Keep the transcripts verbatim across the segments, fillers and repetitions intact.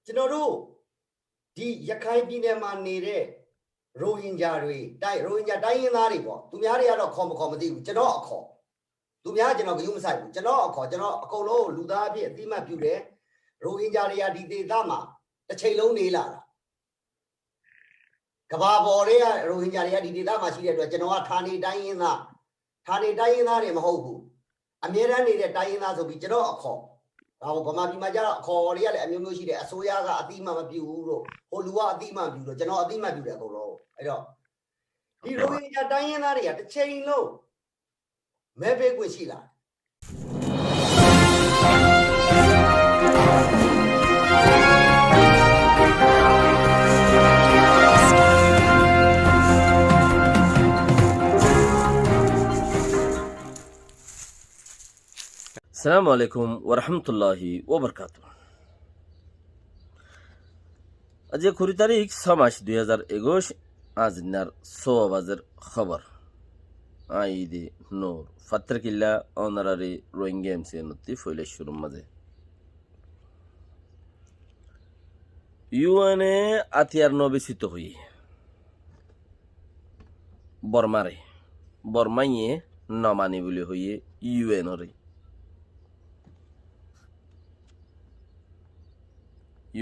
ကျွန်တော်တို့ ဒီရခိုင်ပြည်နယ်မှာနေတဲ့ ရိုဟင်ဂျာတွေ၊ တိုင်း၊ ရိုဟင်ဂျာတိုင်းရင်းသားတွေပေါ့။ သူများတွေကတော့ ခေါ်မခေါ်မသိဘူး။ ကျွန်တော့်အခေါ်၊ သူများ ကျွန်တော့် ဂရုမစိုက်ဘူး။ ကျွန်တော့်အခေါ်၊ ကျွန်တော် အကုန်လုံး လူသားအဖြစ် အသိအမှတ်ပြုတယ်။ ရိုဟင်ဂျာတွေက ဒီဒေသမှာ တစ်ချိန်လုံး နေလာတာ။ ကမ္ဘာပေါ်ထဲက ရိုဟင်ဂျာတွေက ဒီဒေသမှာ ရှိတဲ့အတွက် ကျွန်တော်က ဌာနေတိုင်းရင်းသား၊ ဌာနေတိုင်းရင်းသားတွေ မဟုတ်ဘူး။ အမြဲတမ်းနေတဲ့ တိုင်းရင်းသားဆိုပြီး ကျွန်တော့်အခေါ်။ ဒါကို ဗမာပြည်မှာကျတော့ အခေါ်အဝေါ်တွေကလည်း အမျိုးမျိုးရှိတယ်။ အစိုးရက အသိအမှတ်မပြုဘူးတို့၊ ဟိုလူက အသိအမှတ်မပြုလို့၊ ကျွန်တော် အသိအမှတ်ပြုတယ် အကုန်လုံး။ အဲ့တော့ ဒီရိုဟင်ဂျာတိုင်းရင်းသားတွေက တစ်ချိန်လုံး မဲပေးခွင့်ရှိလား။ Assalamu alaikum warahmatullahi wabarakatuh. Aijja kuri tarík, só mac, dui házar ekuic, añzinnar só bazar hóbor. Añí Idi Nur Fattarkilla, ónorari Rohingya M C N ottú foila cúrur mazé. U N e átiyar no bisito hoiyé Bormare. Bormaye no mani buli hoiyé U N ore.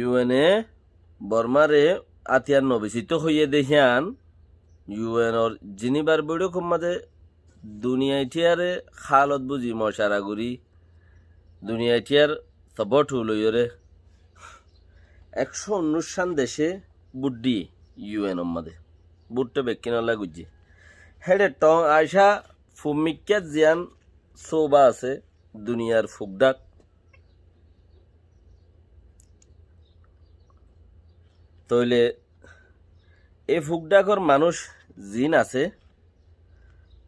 U N e Bormare átiyar no bisito hoiyé de híyan U N or Jinibar boiçókor mazé duniyai thíyare hálot buzi mocara gorí, duniyai thíyar sabót loiyóre ekcó unnúic cán dece bút diyé U N or mazé. Bút to bekkúnolla goijjé. Héçe toóñ aicá fummikkát ziyán sóba asé, duniyar fukdhák. Tóile e fukdhákor manúic ziín asé,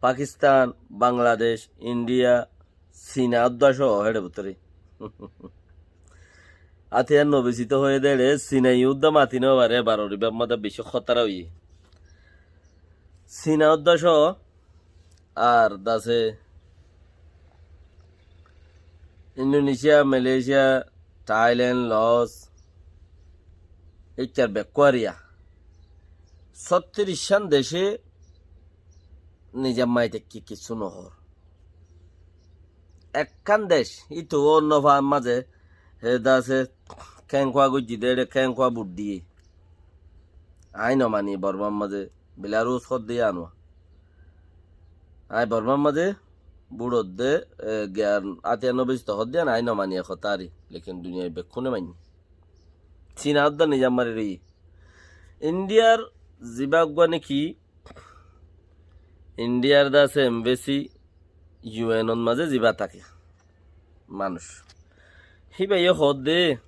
Pakistan, Bangladec, India, Sina uddá sóo héçe bútore. Átiyar no bisito hoiyé de héçe Sina uddá mati no fare, ebar or ibár mazé beci hótara óiye. Sina uddá sóo ar dase Indonesia, Malaysia, Thailand, Laos, íkka bekkúa eriya. Sóttiríc cán dece nizam mani táikke kissú no hoór. Ekkán dec, ítu ónno far mazé, hé dase kénkua goijjé de, éçe kénkua bút diyé. Aññí no mani Bormar mazé, Belarus hoódde yían ó. Aññí Bormar mazé bút odde, e, giyan, átiyar no bisito hoódde yían aññí no mani e hotá ari. Lekin duniyai bekkúne mainné. Sina uddá nizam mari roiyé. Indiyar zibá uggúa niki Indiyar dase embesi U N ot mazé zibá táke manúic. Híbaye hoódde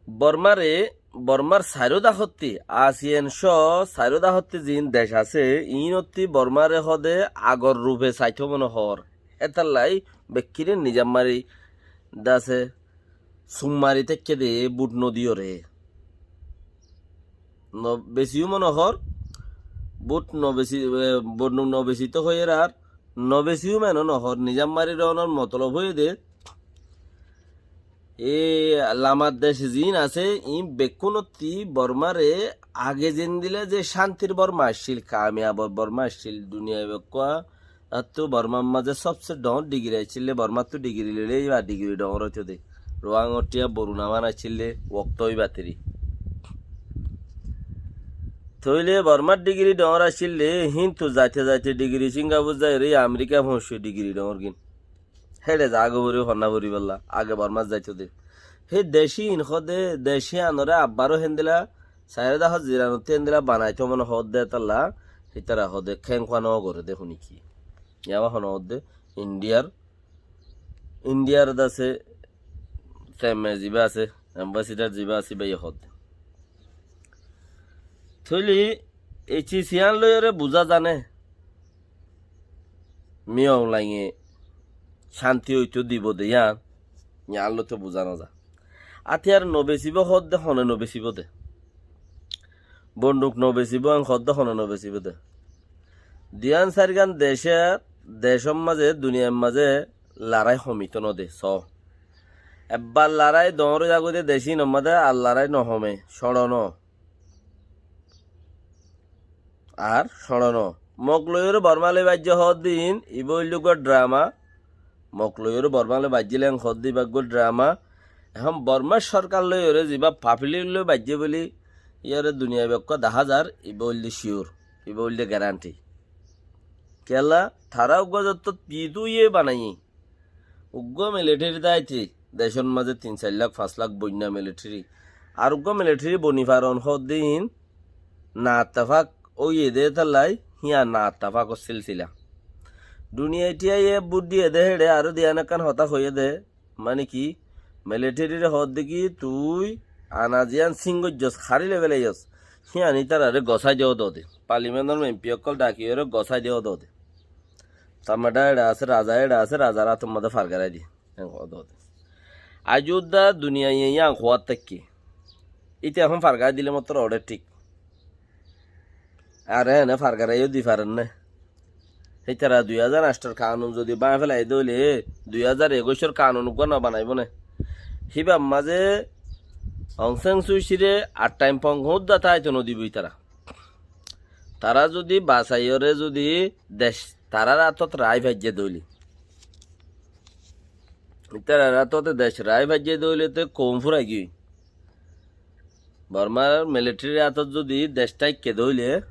Bormare, Bormar sairó dahottí, ASEAN só sairó dahottí ziín dec asé, iínottí Bormare hoóde agor rufe saitó mone hoór. Hétallai bekkíne nizam mari dase sum mari táikke de bút no diyóre. No besiyó mone hoór, bút no besi, e, bonduk no besito hoiyér ar, no besiyó mene no hoór, nizam mari roonor motolob óiye de, e lamar dec ziín asé, iín bekkúnottí Bormare age zendila ze cántir Borma accíl, kamiyabor Borma accíl, duniyai bekkúa Attú Bormar mazé sobse dhoóñr dhigiri accíl de, Bormáttu dhigiri loilé íba dhigiri dhoóñr óito de. Ruáñgor thíya Boruna ban accíl de, uokto íba tiri. Tóile Bormár dhigiri dhoóñr accíl de, híntu zaite zaite dhigiri Singapur zaiyóre Amerika foóñiccé dhigiri dhoóñr gín. Héçe zagói fori, fonná foribólla, age Bormát zaito de. Hé dec ín hoó de, dec íanoré abbaró héndilla, sairó dahót ziranottú héndilla banaitó mone hoó de hétalla, hítara hoó de kénkua no goré de huni ki. Yaba hono hoó de Indiyar, Indiyar dase temme zibá asé, embassador zibá asé, íbaye hoó de. Tóile ei ciz yían loiyóre buzá zane, Min Aung Hlaing e cánti óito dibo de yían, yían lói to buzá no za. Átiyar no besibó hoó de, hone no besibó de. Bonduk no besibó en hoó de, hone no besibó de. Duiyán sairgán decór, decór mazé, duniyair mazé larái homito no de, soó. Ebbar larái doóñr ói zagói de decín, ar larái nohome, cóñço no. Ar cóñço no. Mok loiyóre Bormá loi baijjé hoódde iín, ibá óilde uggúa drama. Mok loiyóre Bormá loi baijjíl en hoódde ibá uggúa drama. Ehón Bormár sorkar loiyóre zibá pablik loi baijjé bóli, iyóre duniyai bekkúa daházar, ibá óilde ciur, ibá óilde geranthi. Kiyólla, tará uggúa zottót pitu iye banaiyé. Uggúa militheri táite, decór mazé tin sair lak, fañs lak boinna militheri. Ar uggúa militheri boni faron hoódde iín, naettefak óiye de étallai, híyan naettefakor silsila. Duniyai T I F bút diye de héçe aró diyan ekkán hotá hoiyé de, mane ki, militheriré hoódde ki, tui ana ziyán sing goijjós, hári loi felaiyós, híyan ítararé gosái de ódode. Palimentor M P ókkol dhakiyóre gosái de ódode. Tamada éçe asé, raza éçe asé, razar átor mazé fargarái de. Eén hoó de. Aijjó dá duniyaiye yían hoór táikke. Íte ehón fargarai dile mottor oçé thík. Ar eéne fargaraiyó di farer né. Hítara dui házar añcthor kanun zodi báñgi félai dé óile, dui házar ekuicor kanun uggúa no banaibó né. Híbar mazé Aung San Suu Kyi re ar thaim pong húdda táito nodibó ítara. Tará zodi basaiyóre zodi dec tarár átot raái faijjé dóile, ítarar átote dec raái faijjé dóile te koum fúrai giyói. Bormár militherir átot zodi dec táikke dóile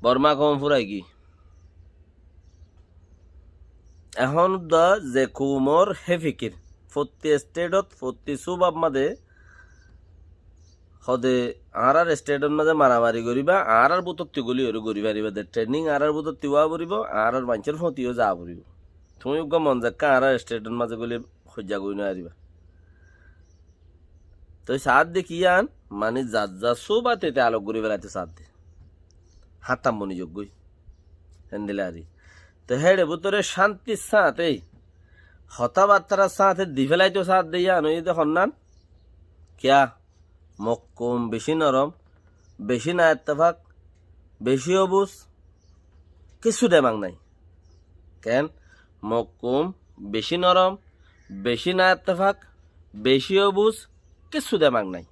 Bormá koum fúrai giyói. Ehón dá ze koumor hé fikir, fottí esthéthot, fottí súbab mazé hode añárar esthéthot mazé maramari goríba, añárar bútotti góli óre gorí faribá de, threning añárar bútotti ówa foribó, añárar maincór fóti yó za foribó. Tuñí uggúa mon zekká añárar esthéthot mazé góli hoijja goi no faribá. Toi saádde ki yían? Mani zar zar súbate te alok gorí felaito saádde. Háttam boni zoggói. Héndilla ari. Toi héçe bútore cántir sáñte, hotábattar sáñte di felaito saádde yían óiye de honnán? Kiyá? Mok koum bicí norom, bicí naettefak, bicí obuz, kissú demak nai. Keén? Mok koum bicí norom, bicí naettefak, bicí obuz, kissú demak nai.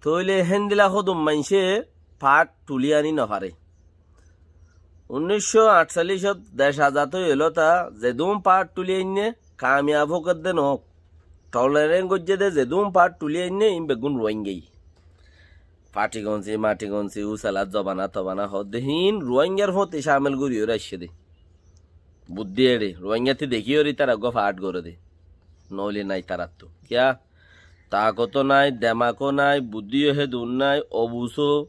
Tóile héndilla hodún maincé paáth tulí aní nofaré. Unníc cót añctallícot dec azad óiye lóta zedún paáth tulí ainné, kamiyab óuk edde noóuk, tolerén goijjé dé zedún paáth tulí ainné, iín beggún Ruáinggaiye. Fathi gonsi, mathi gonsi, úsalat zobana tobana hoódde híin Ruáinggar fóti cámil goríyoré aiccé dé. Buddí eçé, Ruáinggattú dekíyoré ítara eggúa faáth goré dé. Noóile nái taráttu. Kiyá? Taakot ó nái, demak ó nái, buddí yó hédun nái, obuz ó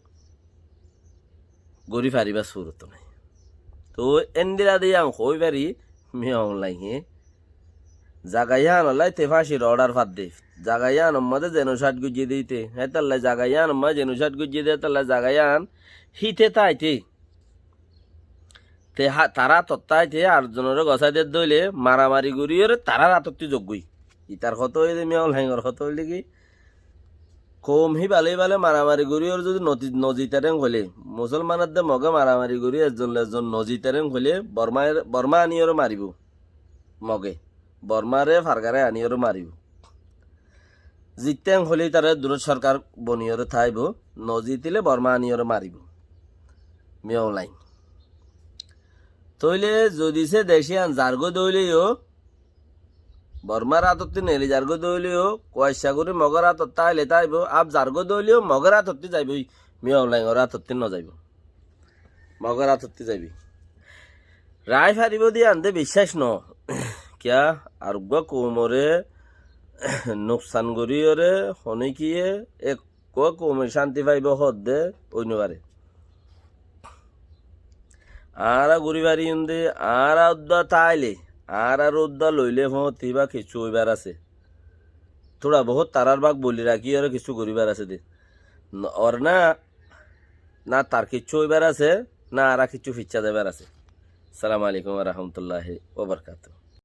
gorí faribár surot nái. Toi endilla de yían hoói fari, Min Aung Hlaing ye zaga yíanollá te fáñcir odar fadde. Zaga yíanor mazé jenosaid goijjé de íte. Hétallá zaga yíanor mazé jenosaid goijjé de hétallá zaga yían híte táite. Te há-, tará átot táite ar zonoré gosái dedde óile maramari goríyoré tarár átottí zoggói. Itar hotá óilde, Min Aung Hlaingor hotá óilde ki, koum híbale híbale maramari goríyoré zodi noti-, nozitaren hoilé, musolmanor de Mogé maramari gorí ezzon loi ezzon nozitaren hoilé Borma, Borma aniyoré maribó Mogé. Bormaré fargarai aniyoré maribó. Zittén hoilé ítararé durot sorkar boniyoré táibou, nozitilé Borma aniyoré maribóu. Min Aung Hlaing. Tóile zodi sé dec yían zargói dóile yó, Bormár átottí neli zargói dóile yó, kuaccá gorí Mogór átot táile táibou, ab zargói dóile yó Mogór átottí zaibói, Min Aung Hlaingor átottí nozaibóu. Mogór átottí zaibói. Raái faribóu de yían de biccác noó. Kiyá? Ar uggúa koumoré nuksan goríyoré honíkiye ek uggúa koume cánti faibóu hoódde ói nofaré. Añára gorí fariyum de, añára uddúa táile, añárar uddúa loilé foóñti íba kiccú óibar asé. Túra bohút tarár bák boli rakíyoré kiccú goríbar asé de. N-, or na, na tar kiccú óibar asé, na añára kiccú ficcá zaibar asé. Assalamu alaikum wa rahmatullahi wa barakatuhu.